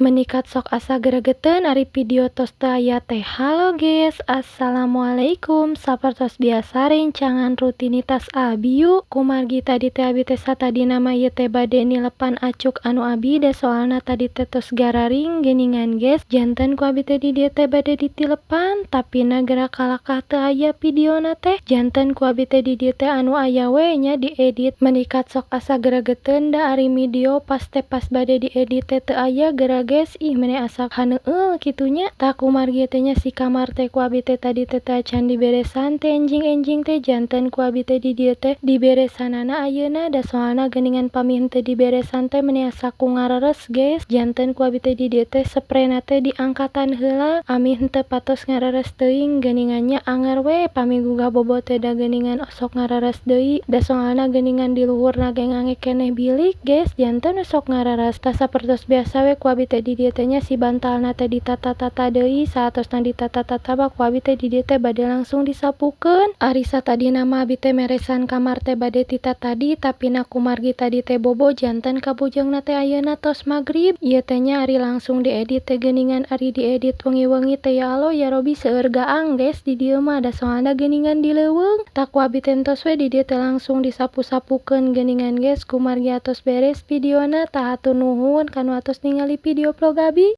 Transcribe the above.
Meni kat sok asa geregeteun ari video tos teu aya teh. Halo guys, assalamualaikum. Sapertos biasa, rencangan rutinitas abi yuk. Kumargi tadi teh abi teh satadina mah ieu teh bade nilepan acuk anu abi, da soalna tadi teh tos gararing geuningan, guys. Janten ku abi teh di dieu teh bade ditilepan, tapi na geura kalakah teu aya videona teh. Janten ku abi teh di dieu teh anu aya we nya diedit. Meni kat sok asa geregeteun, da ari video pas teh pas bade diedit teh teu aya geura, guys. Ih, meni asa haneueul kitu nya. Tah, kumargi teh nya si kamar teh ku abi teh tadi teh teu acan diberesan teh enjing-enjing teh, janten ku abi teh di dieu teh diberesanana ayeuna, da soalna geuningan pami henteu diberesan teh meni asa ku ngareres, guys. Janten ku abi teh di dieu teh seprena teh diangkatan heula, ameh henteu patos ngareres teuing geuningan nya. Anger we pami gugah bobo teh, da geuningan osok ngareres deui, da soalna geuningan di luhurna ge ngangge keneh bilik, guys, janten sok ngareres. Tah, sapertos biasa we ku abi teh di dieu teh nya si bantalna teh ditata-tata deui. Saatosna ditata-tata mah, ku abi teh di dieu teh bade langsung disapukeun. Ari satadina mah abi teh meresan kamar teh bade ti tatadi, tapi na kumargi tadi teh bobo, janten kabujengna teh ayeuna tos magrib. Ieu teh nya ari langsung diedit teh geuningan, ari diedit wengi-wengi teh, ya Allah ya Robbi, seueur gaang, guys, di dieu mah, da soalna geuningan di leuweung. Tah, ku abi teh entos we di dieu teh langsung disapu-sapukeun geuningan, guys, kumargi atos beres videona. Tah, hatur nuhun kanu atos ningali video vlog abi.